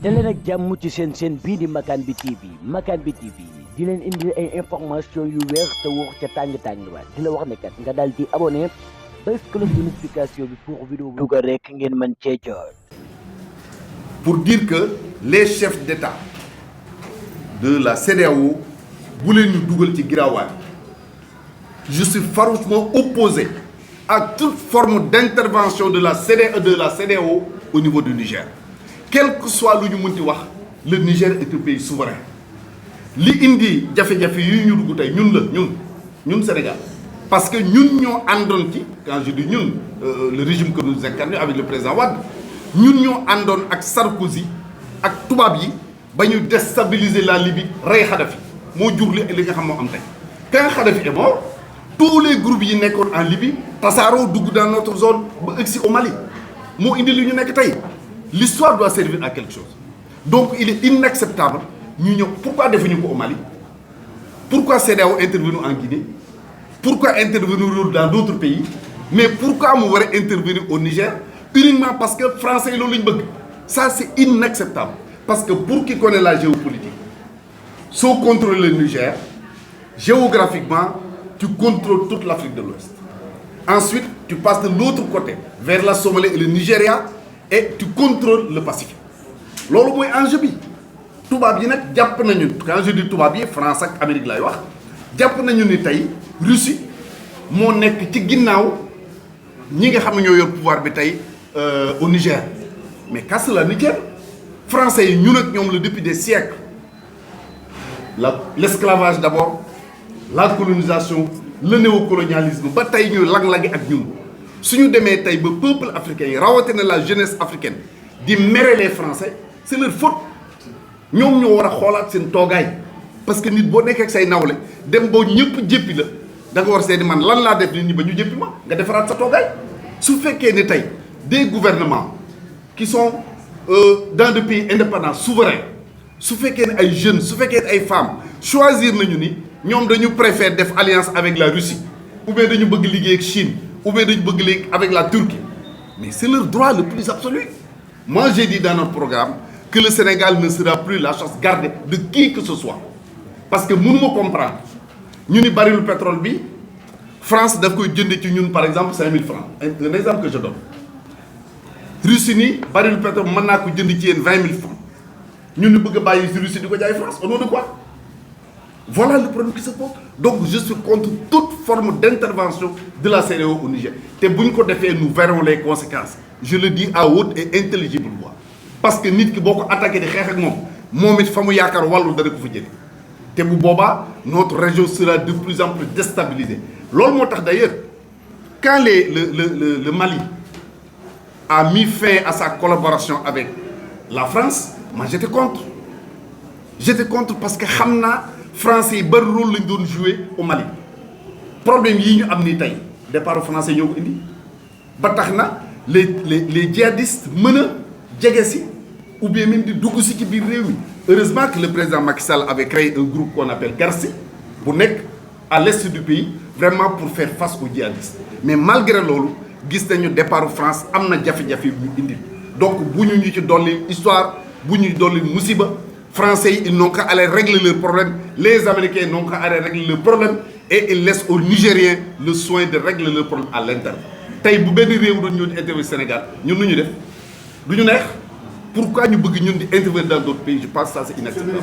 daleen ak jàmm ci seen bii di Makane bi TV Makane bi TV di leen indi ay information yu wér te wóor ca tàng-tàng ba di la wax ne kat nga daal di abonné bés cloche de notification bi pour vidéo bu dugal rek ngeen mën cee jot. Pour dire que les chefs d'État de la CEDEAO bu leen ñu dugal ci giraawaan, je suis farouchement opposé à toute forme d'intervention de la CEDEAO au niveau du Niger. Quel que soit lu ñu mënti wax, le Niger est un pays souverain. li indi jafe-jafe yi ñu dugg tey ñun Sénégal, parce que ñun ñoo àndoon ci, quand je dis ñun, le régime que nous incarnons avec le président Wade, ñun ñoo àndoon ak Sarkozy ak tubaab yi ba ñu déstabiliser la Libye, rey Kadhafi moo jur li nga xam moo am tey. Quand Kadhafi est mort, tous les groupes yi nekkoon en Libye tasaaroo dugg dans notre zone ba egsi au Mali moo indi li ñu nekk tey. L'histoire doit servir à quelque chose. Donc il est inacceptable ñu ñëw pourquoi defuñu ko au Mali, pourquoi CEDEAO intervenir en Guinée, pourquoi intervenir dans d'autres pays, mais pourquoi mu war a intervenir au Niger uniquement parce que français yi loolu lañu bëgg. Ça c'est inacceptable parce que pour qui connaît la géopolitique, soo contrôler le Niger géographiquement tu contrôles toute l'Afrique de l'Ouest. Ensuite tu passes de l'autre côté vers la Somalie et le Nigeria et tu contrôles le Pacifique. loolu mooy enjeu bi. tubaab yi nag jàpp nañu, quand je dis tubaab yi France ak Amérique lay wax, jàpp nañu ni tey Russie moo nekk ci ginnaaw ñi nga xam ne ñoo yor pouvoir bi tey au Niger. Mais qu'à cela ne tienne, français yi ñun ak ñoom la depuis des siècles. L'esclavage d'abord, la colonisation, le néocolonialisme ba tey ñu lag-lagi ak ñun. suñu demee tey ba peuple africain yi rawatina la jeunesse africaine di mere les français, c'est leur faute. ñoom ñoo war a xoolaat seen toogaay, parce que nit boo nekkee ak say nawle dem boo ñëpp jéppi la da nga war seeni man lan laa def nit ñi ba ñu jéppi ma nga defaraat sa toogaay. su fekkee ne tey des gouvernements qui sont dans des pays indépendants souverains, su fekkee ne ay jeunes, su fekkee ne ay femmes choisir nañu ni ñoom dañu préférer def alliance avec la Russie, ou bien dañu bëgg liggéey ak Chine, ou bien dañu bëgg léegi avec la Turquie, mais c'est leur droit le plus absolu. Moi j'ai dit dans notre programme que le Sénégal ne sera plus la chasse gardée de qui que ce soit, parce que mënuma comprendre ñu ni barilu pétrole bi France daf koy jënd ci ñun par exemple 5000 francs, un exemple que je donne. Russie ni barilu pétrole mën naa ko jënd ci yéen 20 000 francs, ñun ñu bëgg a bàyyi si Russie di ko jaay France, au nom de quoi? Voilà le problème qui se pose. Donc je suis contre toute forme d'intervention de la CEDEAO au Niger. te bu ñu ko defee nous verrons les conséquences. Je le dis à haute et intelligible voix, parce que nit ki boo ko attaqué di xeex ak moom it fa mu yaakaar wàllu dara ko fa jëlee te bu boobaa notre région sera de plus en plus déstabilisée. Loolu moo tax d'ailleurs quand le Mali a mis fin à sa collaboration avec la France, moi j'étais contre parce que xam naa français yi bari rôle lañ doon jouer au Mali. problème yii ñu am ni tey départ français ñoo ko indi ba tax na les djihadistes mën a jege si ou bien même di dugg si ci biir réew mi. Heureusement que le président Macky Sall avait créé un groupe qu'on appelle Kersi bu nekk à l'est du pays vraiment pour faire face aux djihadistes. Mais malgré loolu gis nañu départ France am na jafe-jafe yu ñu indi. Donc bu ñu ci dolli histoire, bu ñu dolli musiba, français yi ils n'ont qu'à aller régler leurs problèmes, les américains n'ont qu'à aller régler leurs problèmes et ils laissent aux Nigériens le soin de régler leurs problèmes à l'interne. tey bu benn réew doon ñëw di intervenir Sénégal ñun nu ñu def du ñu neex. Pourquoi ñu bëgg ñun di intervenir dans d'autres pays? Je pense que ça c'est inacceptable.